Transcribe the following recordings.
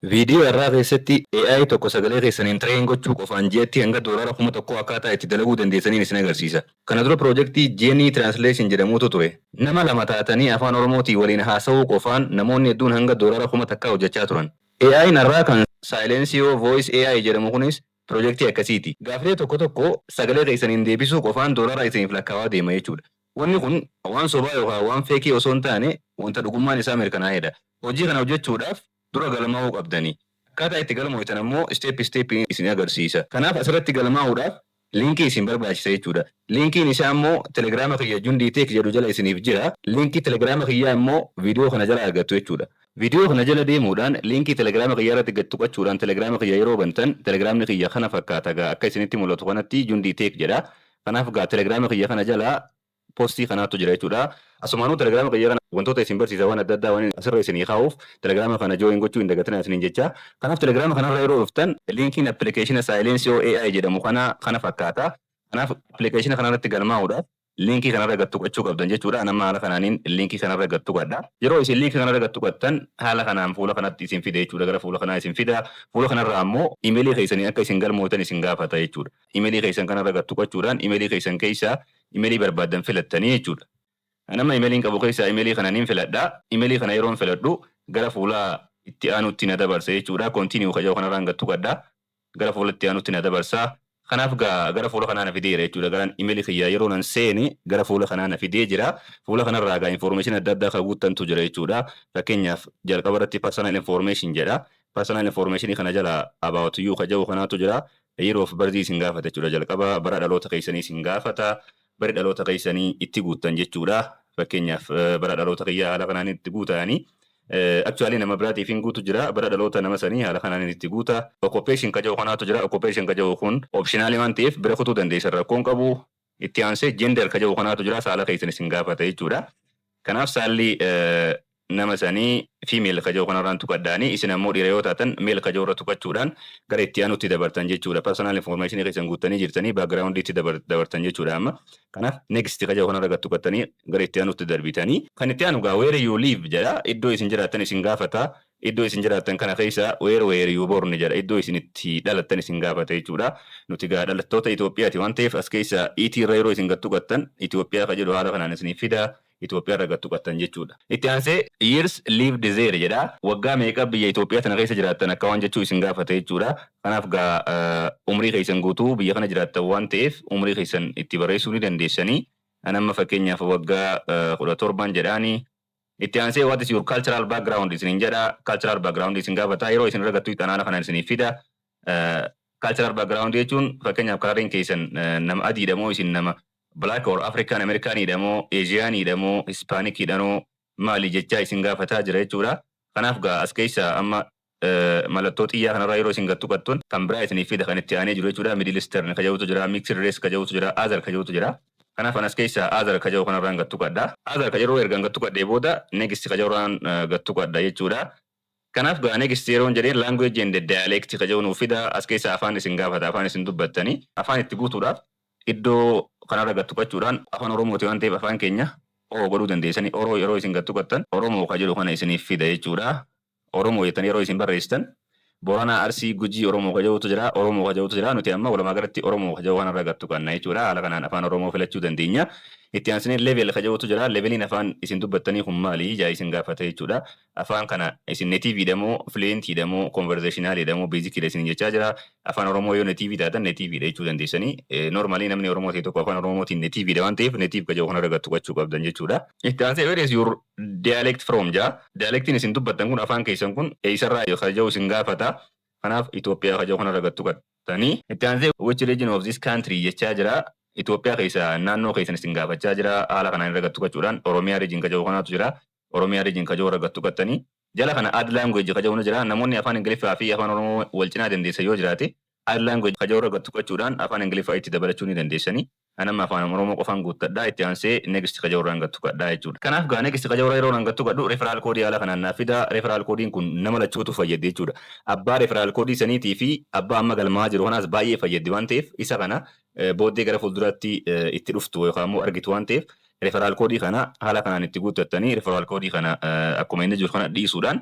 Viidiyoo irraa keessatti AI tokko sagalee keessaniin train gochuu qofaan ji'atti hanga $1,000 akkaataa itti dalaguu dandeessaniin isin agarsiisa. Kana dura piroojeektii Jenny Translation jedhamutu ture. Nama lama taatanii afaan Oromootiin waliin haasa'uu qofaan namoonni hedduun hanga $1,000 hojjechaa turan. AI'n har'aa kan Silencio Voice AI jedhamu kunis piroojeektii akkasiiti. Gaafilee tokko tokko sagalee keessaniin deebisuu qofaan doolaara isiniif lakkaawaa deema jechuudha. Wanni kun waan sobaa yookaan waan fake osoo hin taane, wanta dhugummaan isaa mirkanaa'edha. Hojii kana hojjechuudhaaf dura galmaa'uu qabdani. Akkaataa itti galmooftan ammoo step step isin agarsiisa. Kanaaf asirratti galmaa'uudhaaf liinkii isin barbaachisa jechuudha. Liinkiin isaa immoo Telegiraama kiyya Jundii Tech jedhu jala isiniif jira. Liinkii Telegiraama kiyyaa immoo viidiyoo kana jala argattu jechuudha. Viidiyoo kana jala deemuudhaan liinkii Telegiraama kiyyaa irratti gad tuqachuudhaan Telegiraama kiyya yeroo bantan, Telegiraamni kiyya kana fakkaata gaa, akka isinitti mul'atu kanatti Jundii Tech jedha. Kanaaf gaa Telegiraama kiyya kana jala postii kanaatu jira jechuudha. Asumaanuu Telegiraama kiyya kana wantoota isin barsiisan waan adda addaa waan asirra isinii kaa'uuf Telegiraama kana join gochuu hin dagatinaa isiniin jecha. Kanaaf Telegiraama kanarra yeroo dhuftan, liinkiin appilikeeshina Silencio AI jedhamu kana fakkaata. Kanaaf appilikeeshina kanarratti galmaa'uudhaaf liinkii kanarra gad tuqachuu qabdan jechuudha. Nama haala kanaaniin liinkii kanarra gad tuqadha. Yeroo isin liinkii kanarra gad tuqattan, haala kanaan fuula kanatti isin fida jechuudha. Gara fuula kanaa isin fida. Fuula kanarraa ammoo imeelii keessanii akka isin galmootan isin gaafata jechuudha. Imeelii keessan kanarra gad tuqachuudhaan imeelii keessan keessaa imeelii barbaaddan filattanii jechuudha. Nama imeeliin qabu keessaa imeelii kana niin filadha. Imeelii kana yeroon filadhu gara fuula itti aanutti na dabarsa jechuudha. Continue ka jedhu kanarraan gad tuqadha. Gara fuula itti aanutti na dabarsa. Kanaaf gara fuula kanaa na fideera jechuudha. Gara imeelii kiyyaa yeroo nan seene gara fuula kanaa na fidee jira. Fuula kanarraa gaa information adda addaa kan guuttantu jira jechuudha. Fakkeenyaaf, jalqaba irratti personal information jedha. Personal information kana jala about you ka jedhu kanaatu jira. Year of birth isin gaafata jechuudha. Jalqaba bara dhaloota keessanii isin gaafata. Bari dhaloota keessanii itti guuttan jechuudha. Fakkeenyaaf, bara dhaloota kiyyaa haala kanaan itti guutanii. Actually nama biraatiif hin guutu jira. Bara dhaloota nama sanii haala kanaan itti guuta. Occupation ka jedhu kanaatu jira. Occupation ka jedhu kun optional waan ta'eef bira kutuu dandeessan, rakkoon qabu. Itti aansee gender ka jedhu kanaatu jira. Saala keessan isin gaafata jechuudha. Kanaaf saalli nama sanii female ka jedhu kanarraan tuqadhaanii, isin ammoo dhiira yoo taatan male ka jedhu irra tuqachuudhaan gara itti aanutti dabartan jechuudha. Personal information keessan guuttanii jirtanii background itti dabartan jechuudha amma. Kanaaf next ka jedhu kanarra gad tuqattanii gara itti aanutti darbitanii. Kan itti aanu gaa where you live jedha. Iddoo isin jiraattan isin gaafata. Iddoo isin jiraattan kana keessa where were you born jedha. Iddoo isin itti dhalattan isin gaafata jechuudha. Nuti gaa dhalattoota Itoophiyaati waan ta'eef, as keessa ET irra yeroo isin gad tuqattan Itoophiyaa ka jedhu haala kanaan isiniif fida. Itoophiyaa irra gad tuqattan jechuudha. Itti aansee years lived there jedha. Waggaa meeqa biyya Itoophiyaa tana keessa jiraattan akka waan jechuu isin gaafata jechuudha. Kanaaf gaa umrii keessan guutuu biyya kana jiraattan waan ta'eef, umrii keessan itti barreessuu ni dandeessanii. Ani amma fakkeenyaaf waggaa 17 jedhaanii. Itti aansee what is your cultural background isiniin jedha. Cultural background isin gaafata. Yeroo isin irra gattu haala kanaan isiniif fida. Cultural background jechuun fakkeenyaaf coloriin keessan nama adiidha moo isin nama Black or African Americanidha moo Asianidha moo Hispanicidha moo maali jechaa isin gaafataa jira jechuudha. Kanaaf gaa as keessa amma mallattoo xiyyaa kanarraa yeroo isin gad tuqattuun kan biraa isiniif fida, kan itti aanee jiru jechuudha. Middle Eastern ka jedhutu jira, Mixed Race ka jedhutu jira, Other ka jedhutu jira. Kanaaf anas keessa Other ka jedhu kanarraan gad tuqadha. Other ka jedhu ergaan gad tuqadhee booda next ka jedhurraan gad tuqadha jechuudha. Kanaaf gaa next yeroon jedheen language and dialect ka jedhu nuuf fida. As keessa afaan isin gaafata, afaan isin dubbattanii. Afaan itti guutuudhaaf iddoo kanarra gad tuqachuudhaan afaan Oromooti waan ta'eef afaan keenya Oo godhuu dandeessanii. Oroo yeroo isin gad tuqattan Oromoo ka jedhu kana isiniif fida jechuudha. Oromoo jettanii yeroo isin barreessitan Boranaa, Arsii, Gujii, Oromoo ka jedhutu jira. Oromoo ka jedhutu jira. Nuti amma walumaa galatti Oromoo ka jedhu kanarra gad tuqanna jechuudha. Haala kanaan afaan Oromoo filachuu dandeenya. Itti aansinee level ka jedhutu jira. Leveliin afaan isin dubbattanii kun maali? Jaa isin gaafata jechuudha. Afaan kana isin nativeiidha moo fluentiidha moo conversationaliidha moo basicidha isin jechaa jira. Afaan Oromoo yoo native taatan nativeiidha jechuu dandeessanii. Normally namni Oromoo ta'e tokko afaan Oromootiin nativeiidha waan ta'eef, native ka jedhu kanarra gad tuqachuu qabdan jechuudha. Itti aansee where is your dialect from jaa. Dialectiin isin dubbattan kun, afaan keessan kun eessarraa ka jedhu isin gaafata. Kanaaf Itoophiyaa ka jedhu kanarra gad tuqattanii. Itti aansee which region of this country jechaa jira. Itoophiyaa keessa naannoo keessan isin gaafachaa jira. Haala kanaan irra gad tuqachuudhaan Oromiyaa region ka jedhu kanaatu jira. Oromiyaa region ka jedhu irra gad tuqattanii. Jala kana add language ka jedhu jira. Namoonni afaan Ingiliffaa fi afaan Oromoo wal cinaa dandeessan yoo jiraate, add language ka jedhu irra gad tuqachuudhaan afaan Ingiliffaa itti dabalachuu ni dandeessanii. Anamma afaan Oromoo qofaan guuttadha. Itti aansee next ka jedhu irraan gad tuqadha jechuudha. Kanaaf gaa next ka jedhu irra yeroo gad tuqadhu referral code haala kanaan naaf fida. Referral codeiin kun nama lachuutu fayyadde jechuudha. Abbaa referral code saniitii fi abbaa amma galmaa jiru kanaas baay'ee fayyaddi waan ta'eef, isa kana booddee gara fuulduraatti itti dhuftu yookaan immoo argitu waan ta'eef, referral code kana haala kanaan itti guuttattanii referral code kana akkuma inni jiru kana dhiisuudhaan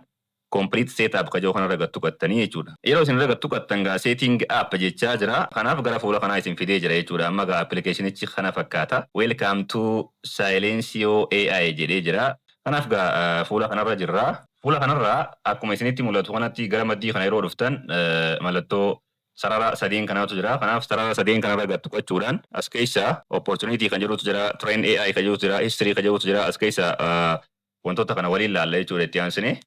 Complete setup ka jedhu kanarra gad tuqattanii jechuudha. Yeroo isin irra gad tuqattan gaa setting up jechaa jira. Kanaaf gara fuula kanaa isin fidee jira jechuudha. Amma gaa appilikeeshinichi kana fakkaata. "Welcome to Silencio AI" jedhee jira. Kanaaf gaa fuula kanarra jirra. Fuula kanarraa akkuma isinitti mul'atu kanatti gara maddii kana yeroo dhuftan mallattoo sarara sadiin kanaatu jira. Kanaaf sarara sadiin kanarra gad tuqachuudhaan as keessa opportunity kan jedhutu jira, train AI kan jedhutu jira, history kan jedhutu jira. As keessa wantoota kana waliin laalla jechuudha itti aansine.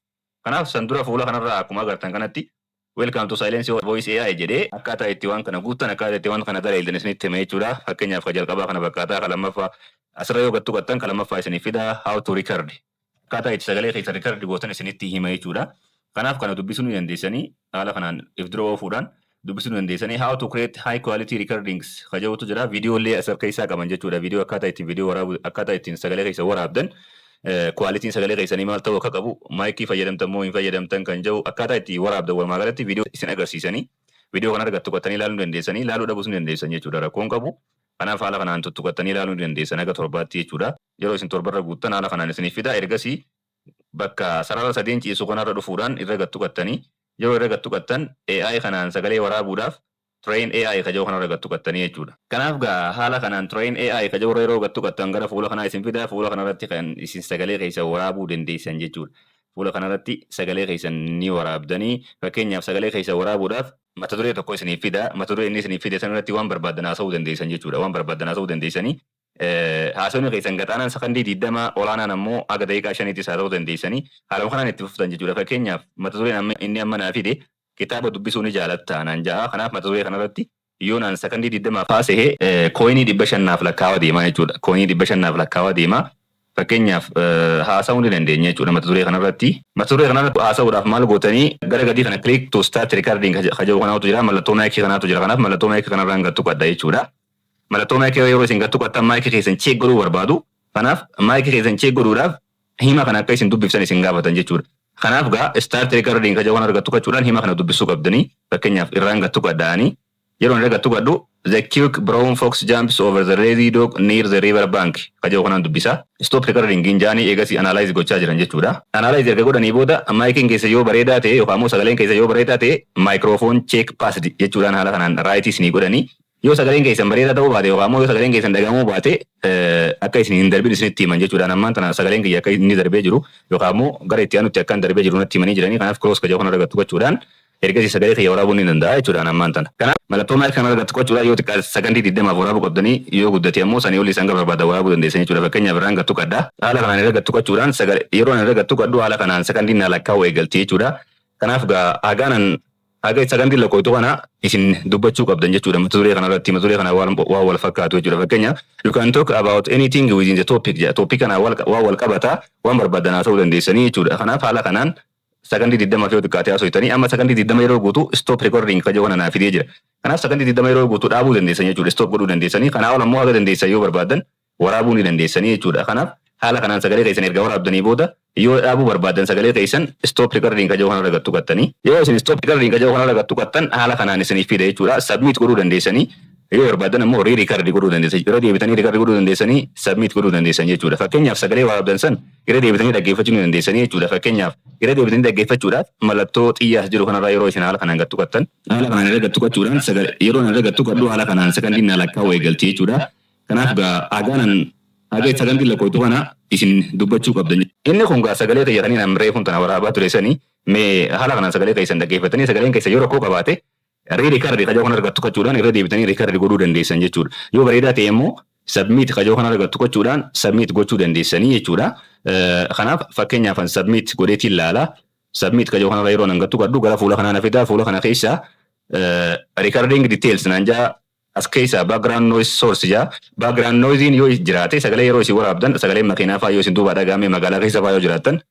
Kanaaf san dura fuula kanarraa akkuma agartan kanatti "Welcome to Silencio Voice AI" jedhee akkaataa itti waan kana guuttan, akkaataa itti waan kana dalagan isinitti hime jechuudha. Fakkeenyaaf ka jalqabaa kana fakkaataa, ka lammaffaa asirra yoo gad tuqattan ka lammaffaa isinii fida, how to record. Akkaataa itti sagalee keessa record gootan isinitti hima jechuudha. Kanaaf kana dubbisuu ni dandeessanii, haala kanaan if dura oofuudhaan dubbisuu ni dandeessanii. How to create high quality recordings ka jedhutu jira. Viidiyoo illee as keessaa qaban jechuudha. Viidiyoo akkaataa ittiin viidiyoo waraabu, akkaataa ittiin sagalee keessa waraabdan, qualityn sagalee keessanii maal ta'uu akka qabu, maayikii fayyadamtan moo hin fayyadamtan kan jedhu, akkaataa itti waraabdan walumaa galatti viidiyoo isin agarsiisanii, viidiyoo kana argattu tuqattanii ilaaluu dandeessanii, ilaaluu dhabuus ni dandeessan jechuudha, rakkoon qabu. Kanaaf haala kanaan tuttuqattanii ilaaluu ni dandeessan haga 7tti jechuudha. Yeroo isin 7rra guuttan haala kanaan isiniif fida. Ergasii bakka sarara sadeen ciisu kanarra dhufuudhaan irra gad tuqattanii, yeroo irra gad tuqattan AI kanaan sagalee waraabuudhaaf train AI ka jedhu kanarra gad tuqattanii jechuudha. Kanaaf gaa haala kanaan train AI ka jedhu yeroo gad tuqattan gara fuula kanaa isin fida. Fuula kanarratti kan isin sagalee keessa waraabuu dandeessan jechuudha. Fuula kanarratti sagalee keessan ni waraabdanii. Fakkeenyaaf sagalee keessa waraabuudhaaf mata duree tokko isiniif fida. Mata duree inni isiniif fide sanarratti waan barbaadan haasa'uu dandeessan jechuudha. Waan barbaadan haasa'uu dandeessanii. Haasawni keessan gaxaanaan sakandii 20, olaanaan ammoo haga daqiiqaa 5ttis haasa'uu dandeessanii, haaluma kanaan itti fuftan jechuudha. Fakkeenyaaf mata dureen inni amma naa fide "Kitaaba dubbisuu ni jaalatta" naan ja'a. Kanaaf mata duree kanarratti yoo naan sakandii 20 haasa'e coinii 500 naaf lakkaawaa deemaa jechuudha. Coinii 500 naaf lakkaawaa deemaa. Fakkeenyaaf haasa'uu ni dandeenya jechuudha mata duree kanarratti. Mata duree kanarratti haasa'uudhaaf maal gootanii? Gara gadii kana click to start recording ka jedhu kanaatu jira, mallattoo maayikii kanaatu jira. Kanaaf mallattoo maayikii kanarraan gad tuqadha jechuudha. Mallattoo maayikii yeroo isin gad tuqattan maayikii keessan check godhuu barbaadu. Kanaaf maayikii keessan check godhuudhaaf hima kana akka isin dubbiftan isin gaafatan jechuudha. Kanaaf gaa start recording ka jedhu kana gad tuqachuudhaan hima kana dubbisuu qabdanii. Fakkeenyaaf irraan gad tuqadhaanii, yeroo irra gad tuqadhu "The quick brown fox jumps over the lazy dog near the river bank" ka jedhu kanaan dubbisa. Stop recording jaanii eegasii analyze gochaa jiran jechuudha. Analyze erga godhanii booda maayikiin keessa yoo bareedaa ta'e yookaan immoo sagaleen keessa yoo bareedaa ta'e "Microphone check passed" jechuudhaan haala kanaan rightii isinii godhanii, yoo sagaleen keessan bareedaa ta'uu baate yookaan immoo yoo sagaleen keessan dhagahamuu baate akka isin hin darbin isinitti himan jechuudha. Ammaan tana sagaleen kiyya akka inni darbee jiru yookaan immoo gara itti aanutti akka hin darbee jiru natti himanii jiranii. Kanaaf close ka jedhu kana argattu gochuudhaan ergasii sagalee kiyya waraabuu ni danda'a jechuudha ammaan tana. Kanaaf mallattoo maayikii kana argattu gochuudhaan yoo xiqqaate sakandii 20f waraabuu qabdanii, yoo guddate ammoo sanii olii isaan barbaada waraabuu dandeessan jechuudha. Fakkeenyaaf irraan gattu qadda. Haala kanaan irra gattu gochuudhaan sagalee yeroo irra gattu qaddu haala kanaan sakandiin na lakkaa'u eegalti jechuudha. Kanaaf gaa hagaanan haga sakandii lakkooftu kana isin dubbachuu qabdan jechuudha mata duree kanarratti, mata duree kana waan wal fakkaatu jechuudha. Fakkeenyaaf "You can talk about anything within the topic" jedha. Topic kana waan wal qabata, waan barbaadan haasa'uu dandeessanii jechuudha. Kanaaf haala kanaan sakandii 20 yoo xiqqaate haasofitanii, amma sakandii 20 yeroo guutu stop recording ka jedhu kana naa fidee jira. Kanaaf sakandii 20 yeroo guutu dhaabuu dandeessan jechuudha. Stop godhuu dandeessanii. Kanaa ol ammoo haga dandeessan yoo barbaadan waraabuu ni dandeessanii jechuudha. Kanaaf haala kanaan sagalee keessan erga waraabdanii booda yoo dhaabuu barbaadan sagalee keessan stop recording ka jedhu kanarra gad tuqattanii, yeroo isin stop recording ka jedhu kanarra gad tuqattan haala kanaan isiniif fida jechuudha. Submit godhuu dandeessanii, yoo barbaadan ammoo re-record godhuu dandeessan, yeroo deebitanii record godhuu dandeessanii, submit godhuu dandeessan jechuudha. Fakkeenyaaf sagalee waraabdan san yeroo deebitanii dhaggeeffachuu ni dandeessanii jechuudha. Fakkeenyaaf yeroo deebitanii dhaggeeffachuudhaaf mallattoo xiyyaas jiru kanarraa yeroo isin haala kanaan gad tuqattan, haala kanaan irra gad tuqachuudhaan sagalee yeroo irra gad tuqadhu haala kanaan sakandiin na lakkaa'u eegalti jechuudha. Kanaaf gaa hagaanan haga sakandii lakkooftu kana isin dubbachuu qabdan. Inni kun gaa sagalee fayyadanii nam reefuun tana waraabaa ture sanii. Mee haala kanaan sagalee keessan dhaggeeffatanii, sagaleen keessa yoo rakkoo qabaate re-record ka jedhu kana argattu gochuudhaan irra deebitanii record godhuu dandeessan jechuudha. Yoo bareedaa ta'e immoo submit ka jedhu kana argattu gochuudhaan submit gochuu dandeessanii jechuudha. Kanaaf fakkeenyaaf an submit godheetiin ilaala. Submit ka jedhu kanarra yeroo nan gattu gadhu gara fuula kanaa na fidaa. Fuula kana keessa recording details naan jaa. As keessa background noise source jaa. Background noise yoo jiraate, sagalee yeroo isin waraabdan sagalee makiinaa fa'aa yoo isin duuba dhagahame, magaalaa keessa fa'aa yoo jiraattan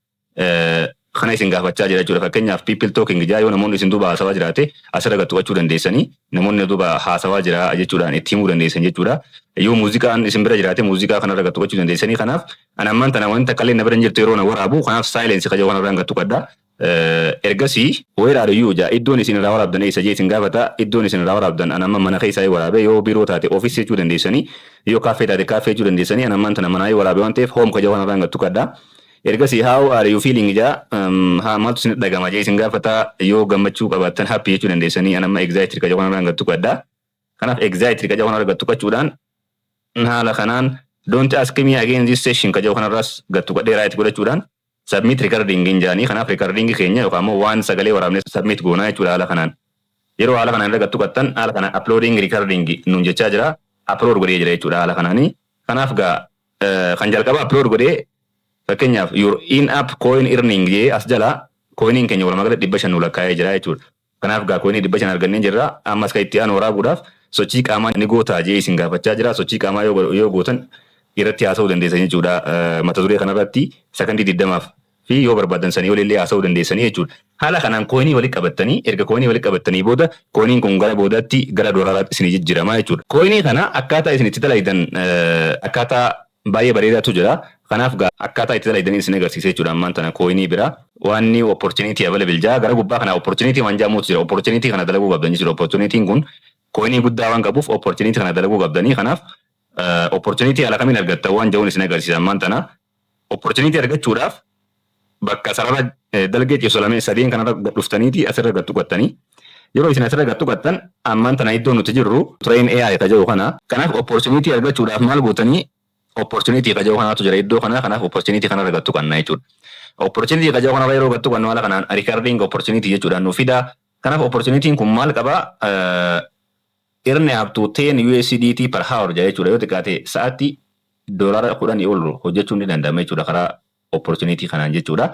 kana isin gaafachaa jira jechuudha. Fakkeenyaaf people talking jaa, yoo namoonni isin duuba haasawaa jiraate asirra gad tuqachuu dandeessanii, namoonni duuba haasawaa jira jechuudhaan itti himuu dandeessan jechuudha. Yoo muuziqaan isin bira jiraate muuziqaa kanarra gad tuqachuu dandeessanii. Kanaaf ani ammaan tana wanta akka illee na bira hin jirtu yeroo na waraabu. Kanaaf silence ka jedhu kanarra gad tuqadha. Ergasii "Where are you" jaa, iddoon isin irraa waraabdan eessa jee isin gaafata. Iddoon isin irraa waraabdan, an amma mana keessaa waraabe, yoo biiroo taate office jechuu dandeessanii, yoo kaaffee taate kaaffee jechuu dandeessanii. An ammaan tana manaa waraabe waan ta'eef home ka jedhu kanarra gad tuqadha. Ergasii "How are you feeling?" jaa, haa maaltu isin dhagama jee isin gaafata. Yoo gammachuu qabaattan happy jechuu dandeessanii. An amma excited ka jedhu kanarraan gad tuqadha. Kanaaf excited ka jedhu kanarra gad tuqachuudhaan haala kanaan "Don't ask me again this session" ka jedhu kanarraas gad tuqadhee right godhachuudhaan submit recording hin jaanii. Kanaaf recording keenya yookaan immoo waan sagalee waraabnee submit goonaa jechuudha haala kanaan. Yeroo haala kanaan irra gad tuqattan haala kanaan uploading recording nuun jechaa jira. Upload godhee jira jechuudha haala kanaanii. Kanaaf gaa kan jalqaba upload godhee, fakkeenyaaf, your in app coin earning jee as jala coiniin keenya walumaa galatti 500 nu lakkaa'ee jira jechuudha. Kanaaf gaa coinii 500 argannee jirra. Ammas kan itti aanu waraabuudhaaf sochii qaamaa ni gootaa jee isin gaafachaa jira. Sochii qaamaa yoo gootan irratti haasa'uu dandeessan jechuudha. Mata duree kanarratti sakandii 20f fi yoo barbaadan sanii olillee haasa'uu dandeessanii jechuudha. Haala kanaan coinii walitti qabattanii, erga coinii walitti qabattanii booda coiniin kun gara boodaatti gara doolaaraatti isinii jijjiirama jechuudha. Coinii kana akkaataa isin itti dalagdan akkaataa baay'ee bareedaatu jira. Kanaaf akkaataa itti dalagdanii isin agarsiisa jechuudha ammaan tana coinii bira. Waan new opportunity available jaa, gara gubbaa kana opportunity waan jaamuutu jira. Opportunity kana dalaguu qabdan jechuudha. Opportunityn kun coinii guddaa waan qabuuf opportunity kana dalaguu qabdanii. Kanaaf opportunity haala kamiin argattan waan jedhuun isin agarsiisa ammaan tana. Opportunity argachuudhaaf bakka sarara dalgee ciisu lameen sadeen kanarra dhuftaniiti asirra gad tuqattanii. Yeroo isin asirra gad tuqattan ammaan tana iddoo nuti jirru train AI ka jedhu kana. Kanaaf opportunity argachuudhaaf maal gootanii? Opportunity ka jedhu kanaatu jira iddoo kana. Kanaaf opportunity kanarra gad tuqanna jechuudha. Opportunity ka jedhu kanarra yeroo gad tuqannu haala kanaan recording opportunity jechuudhaan nu fida. Kanaaf opportunityn kun maal qaba? Earn up to 10 USDT per hour jedha jechuudha. Yoo xiqqaate sa'aatti $10 ol hojjechuun ni danda'ama jechuudha karaa opportunity kanaan jechuudha.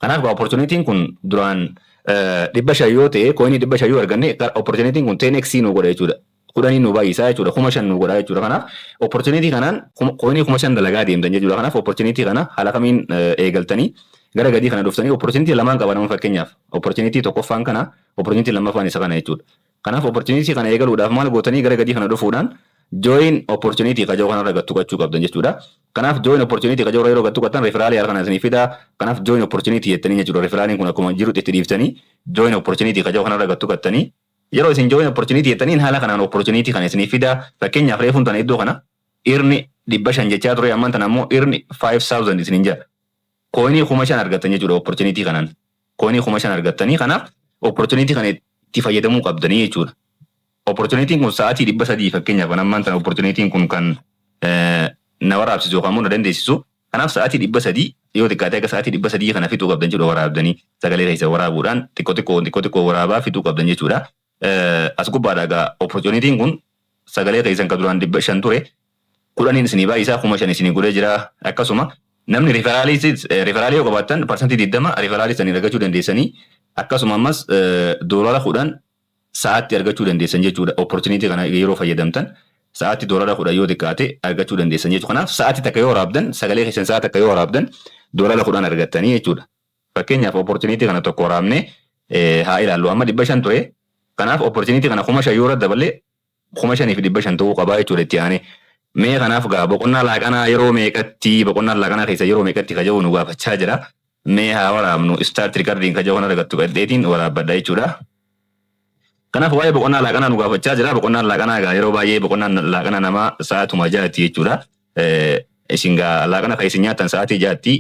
Kanaaf opportunityn kun duraan 500 yoo ta'e, coinii 500 yoo arganne, opportunityn kun 10x nu godha jechuudha. 10 nu baay'isaa jechuudha. 5,000 nu godha jechuudha. Kanaaf opportunity kanaan coinii 5,000 dalagaa deemtan jechuudha. Kanaaf opportunity kana haala kamiin eegaltanii? Gara gadii kana dhuftanii opportunity lamaan qaba nama. Fakkeenyaaf opportunity tokkoffaan kana, opportunity lammaffaan isa kana jechuudha. Kanaaf opportunity kana eegaluudhaaf maal gootanii? Gara gadii kana dhufuudhaan join opportunity ka jedhu kanarra gad tuqachuu qabdan jechuudha. Kanaaf join opportunity ka jedhu yeroo gad tuqattan referralii haala kana isinii fida. Kanaaf join opportunity jettanii jechuudha. Referraliin kun akkuma jirutti itti dhiiftanii join opportunity ka jedhu kanarra gad tuqattanii, yeroo isin join opportunity jettaniin haala kanaan opportunity kana isinii fida. Fakkeenyaaf reefuun tana iddoo kana earn 500 jechaa ture, ammaan tana ammoo earn 5000 isiniin jedha. Coinii 5,000 argattan jechuudha opportunity kanaan. Coinii 5,000 argattanii. Kanaaf opportunity kana itti fayyadamuu qabdanii jechuudha. Opportunityn kun sa'aatii 300, fakkeenyaaf kan ammaan tana opportunityn kun kan na waraabsisu yookaan immoo na dandeessisu. Kanaaf sa'aatii 300 yoo xiqqaate akka sa'aatii 300 kana fixuu qabdan jechuudha waraabdanii, sagalee keessa waraabuudhaan xiqqoo xiqqoo xiqqoo xiqqoo waraabaa fixuu qabdan jechuudha. As gubbaadha egaa opportunityn kun sagalee keessan kan duraan 500 ture 10n isinii baay'isaa 5,000 isinii godhee jira. Akkasuma namni referralii yoo qabaattan 20% referralii sanii argachuu dandeessanii, akkasuma ammas $10 sa'aatti argachuu dandeessan jechuudha. Opportunity kana yeroo fayyadamtan sa'aatti $10 yoo xiqqaate argachuu dandeessan jechuudha. Kanaaf sa'aatti takka yoo waraabdan, sagalee keessan sa'a takka yoo waraabdan $10 argattanii jechuudha. Fakkeenyaaf opportunity kana tokko waraabnee haa ilaallu. Amma 500 ture. Kanaaf opportunity kana 5,000 yoo irra dabalee 5,500 ta'uu qabaa jechuudha itti aanee. Mee kanaaf gaa boqonnaa laaqanaa yeroo meeqatti, boqonnaa laaqanaa keessa yeroo meeqatti ka jedhu nu gaafachaa jira. Mee haa waraabnu. Start recording ka jedhu kana argattu qadheetiin waraabbadha jechuudha. Kanaaf waa'ee boqonnaa laaqanaa nu gaafachaa jira. Boqonnaan laaqanaa egaa yeroo baay'ee boqonnaan laaqana namaa sa'aatuma 6tti jechuudha. Isin gaa laaqana kan isin nyaattan sa'aatii 6tti.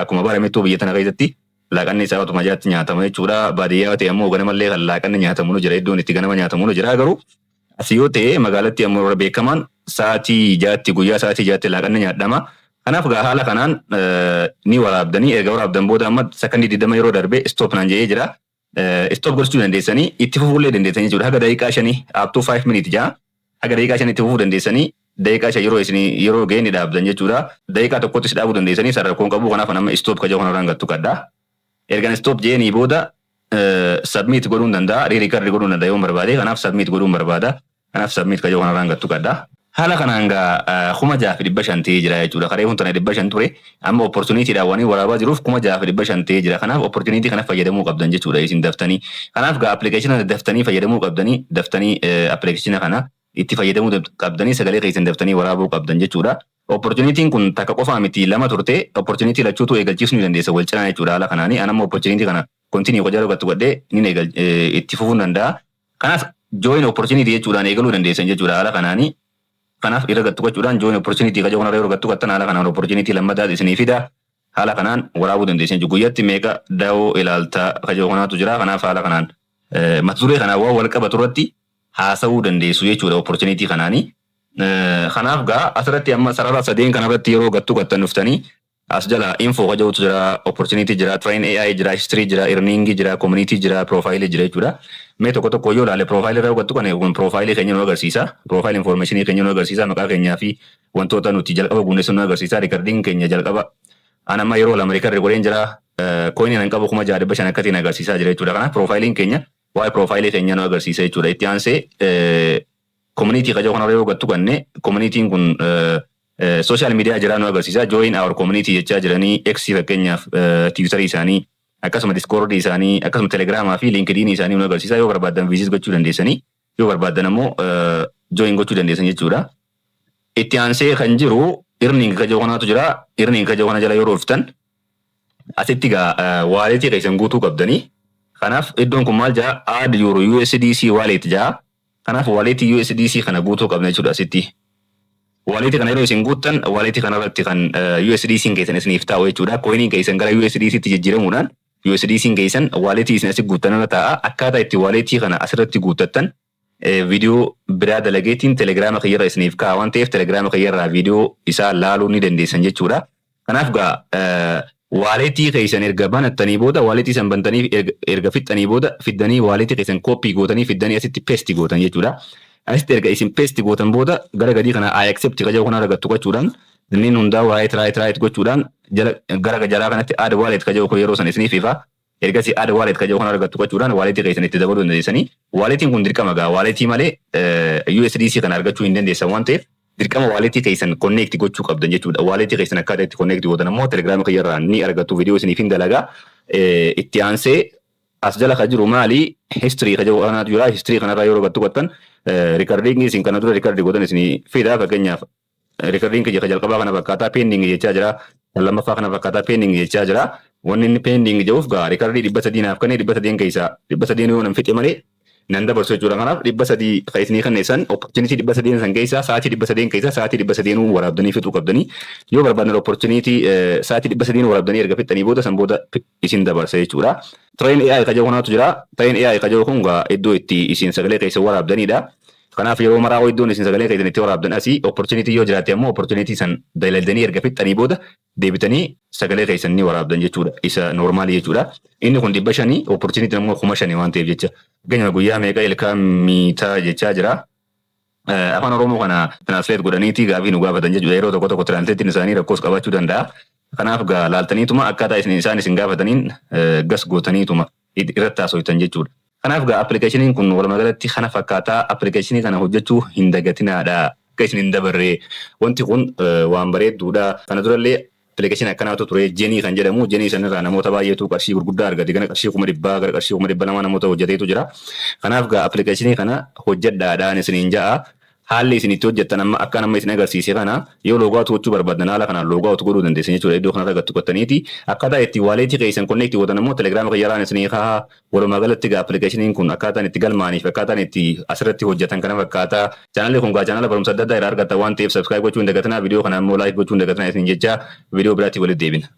Akkuma baramettuu biyya tana keessatti laaqanni sa'aatuma 6tti nyaatama jechuudha. Baadiyyaa ta'e ammoo ganamallee kan laaqanni nyaatamu ni jira. Iddoon itti ganama nyaatamu ni jira, garuu asii yoo ta'e magaalatti ammoo irra beekamaan sa'aatii 6tti, guyyaa sa'aatii 6tti laaqanni nyaadhama. Kanaaf gaa haala kanaan ni waraabdanii, erga waraabdan booda amma sakandii 20 yeroo darbe stop naan jedhee jira. Stop gochuu dandeessanii, itti fufuullee dandeessanii jechuudha. Haga daqiiqaa 5, up to 5 minute jaa. Haga daqiiqaa 5 itti fufuu dandeessanii, daqiiqaa 5 yeroo isin yeroo ga'e ni dhaabdan jechuudha. Daqiiqaa tokkottis dhaabuu dandeessanii sadarkoon qabu. Kanaaf amma stop ka jedhu kanarraan gattu qadda. Ergan stop jedhanii booda submit godhuun danda'a. Re-record godhuun danda'a yoo barbaade. Kanaaf submit godhuun barbaada. Kanaaf submit ka jedhu kanarraan gattu qadda. Haala kanaan gaa 6,500 ta'ee jira jechuudha. Karee kun tana 500 ture. Amma opportunitydhaan waan waraabaa jiruuf 6,500 ta'ee jira. Kanaaf opportunity kana fayyadamuu qabdan jechuudha isin daftanii. Kanaaf gaa applicationa daftanii fayyadamuu qabdanii, daftanii applicationa kana itti fayyadamuu qabdanii, sagalee keessan daftanii waraabuu qabdan jechuudha. Opportunityn kun takka qofaa miti, lama turte. Opportunity lachuutu eegalchiisuu ni dandeessa wal cinaa jechuudha haala kanaanii. An amma opportunity kana continue qojaa gattu godhee ni itti fufuu danda'a. Kanaaf join opportunity jechuudhaan eegaluu dandeessan jechuudha haala kanaanii. Kanaaf irra gattu gochuudhaan join opportunity kaja kanarra yeroo gattu gattan haala kanaan opportunity lammataa isinii fida. Haala kanaan waraabuu dandeessan jechuudha. Guyyaatti meeqa daawoo ilaaltaa kajoo kanaatu jira. Kanaaf haala kanaan mata duree kanaan waan wal qabatu irratti haasa'uu dandeessu jechuudha opportunity kanaanii. Kanaaf gaa asirratti amma sarara sadeen kanarratti yeroo gattuu gattan dhuftanii as jala info kajootu jira, opportunity jira, train AI jira, history jira, earning jira, community jira, profile jira jechuudha. Mee tokko tokko yoo ilaale, profile irra gattu kana, kun profile keenya nu agarsiisa. Profile information keenya nu agarsiisa, maqaa keenyaa fi wantoota nuti jalqaba guunne nu agarsiisa. Recording keenya jalqaba. An amma yeroo 2 record godheen jira. Coin nan qabu 6,500 akkatiin agarsiisaa jira jechuudha. Kanaaf profileiin keenya waa'ee profile keenya nu agarsiisa jechuudha. Itti aansee community kajoo kanarra yoo gattu kanne, communityn kun social media jira nu agarsiisa. Join our community jechaa jiranii, X fakkeenyaaf Twitter isaanii, akkasuma Discord isaanii, akkasuma Telegramaa fi LinkedIn isaanii nu agarsiisa. Yoo barbaadan visit gochuu dandeessanii, yoo barbaadan ammoo join gochuu dandeessan jechuudha. Itti aansee kan jiru earning kajoo kanaatu jira. Earning kajoo kana jala yeroo dhuftan asitti gaa wallet keessan guutuu qabdanii. Kanaaf iddoon kun maal jaa? Add your USDC wallet jaa. Kanaaf wallet USDC kana guutuu qabna jechuudha asitti. Wallet kana yeroo isin guuttan, wallet kanarratti kan USDC keessan isiniif taa'u jechuudha. Coiniin keessan gara USDC tti jijjiiramuudhaan USDC keessan wallet isin asi guuttan irra taa'a. Akkaataa itti wallet kana asirratti guuttattan viidiyoo biraa dalageetiin Telegiraama kiyyarra isiniif kaa'a waan ta'eef, Telegiraama kiyyarraa viidiyoo isaa laaluu ni dandeessan jechuudha. Kanaaf gaa wallet keessan erga banattanii booda, wallet san bantanii erga fixxanii booda, fiddanii wallet keessan copy gootanii fiddanii asitti paste gootan jechuudha. Asitti erga isin paste gootan booda, gara gadii kana "I accept" kaja'u kana argattu gochuudhaan, inni hundaa right, right, right gochuudhaan, gara jalaa kanatti "add wallet" kaja'u kun yeroo san isiniif ifa. Ergasii "add wallet" kaja'u kana argattu gochuudhaan wallet keessan itti dabaluu dandeessanii. Walletiin kun dirqama gaa, wallet malee USDC kana argachuu hin dandeessan waan ta'eef, dirqama wallet keessan connect gochuu qabdan jechuudha. Wallet keessan akkaataa itti connect gootan ammoo Telegiraama kiyyarraa ni argattu, viidiyoo isiniif hin dalagaa. Itti aansee as jala kan jiru maali? History kan jiru kanaatu jira. History kanarraa yeroo gattu gattan, recording isin kana dura record gootan isinii fida. Fakkeenyaaf recordiin kiyya kan jalqabaa kana fakkaataa, pending jechaa jira. Kan lammaffaa kana fakkaataa, pending jechaa jira. Wanni inni pending jedhuuf gaa record 300 naaf kennee, 300 keessaa 300 yoo nan fixe malee nan dabarsu jechuudha. Kanaaf 300 kan isinii kenneessan, opportunity 300 san keessaa sa'aatii 300 keessaa sa'aatii 300 waraabdanii fixuu qabdanii. Yoo barbaadan opportunity sa'aatii 300 waraabdanii erga fixxanii booda, san booda isin dabarsa jechuudha. Train AI kan jedhu kanaatu jira. Train AI kan jedhu kun gaa iddoo itti isin sagalee keessa waraabdanidha. Kanaaf yeroo maraa iddoon isin sagalee keessan itti waraabdan asii. Opportunity yoo jiraate ammoo, opportunity san dalagdanii erga fixxanii booda deebitanii sagalee keessan ni waraabdan jechuudha. Isa normal jechuudha. Inni kun 500, opportunity ammoo 5,000 waan ta'eef jecha. Fakkeenyaaf guyyaa meeqa ilkaan miitaa jechaa jira. Afaan Oromoo kana translate godhaniiti gaafii nu gaafatan jechuudha. Yeroo tokko tokko translatein isaanii rakkoos qabaachuu danda'a. Kanaaf gaa laaltaniituma akkaataa isin isaan isin gaafataniin gas gootaniituma irratti haasoftan jechuudha. Kanaaf gaa applicationiin kun walumaa galatti kana fakkaataa. Application kana hojjechuu hin dagatinaadha. Akka isin hin dabarre, wanti kun waan bareedduudha. Kana durallee application akkanaatu ture, Jenny kan jedhamu. Jenny sanirraa namoota baay'eetu qarshii gurguddaa argate, gara qarshii 100,000, gara qarshii 200,000 namoota hojjeteetu jira. Kanaaf gaa application kana hojjedhaadhaan isiniin ja'a. Haalli isin itti hojjettan amma akka nama isin agarsiise kana, yoo logout gochuu barbaadan haala kanaan logout godhuu dandeessan jechuudha. Iddoo kanarra gad tuqattaniiti. Akkaataa itti wallet keessan connect gootan ammoo Telegiraama kiyyarraan isinii haa. Walumaa galatti gaa applicationiin kun akkaataan itti galmaaniif akkaataan itti asirratti hojjetan kana fakkaataa. Channelli kun gaa channel barumsa adda addaa irraa argatta waan ta'eef, subscribe gochuu hin dagatinaa, viidiyoo kana ammoo like gochuu hin dagatinaa isin jecha, viidiyoo biraatti walitti deebina.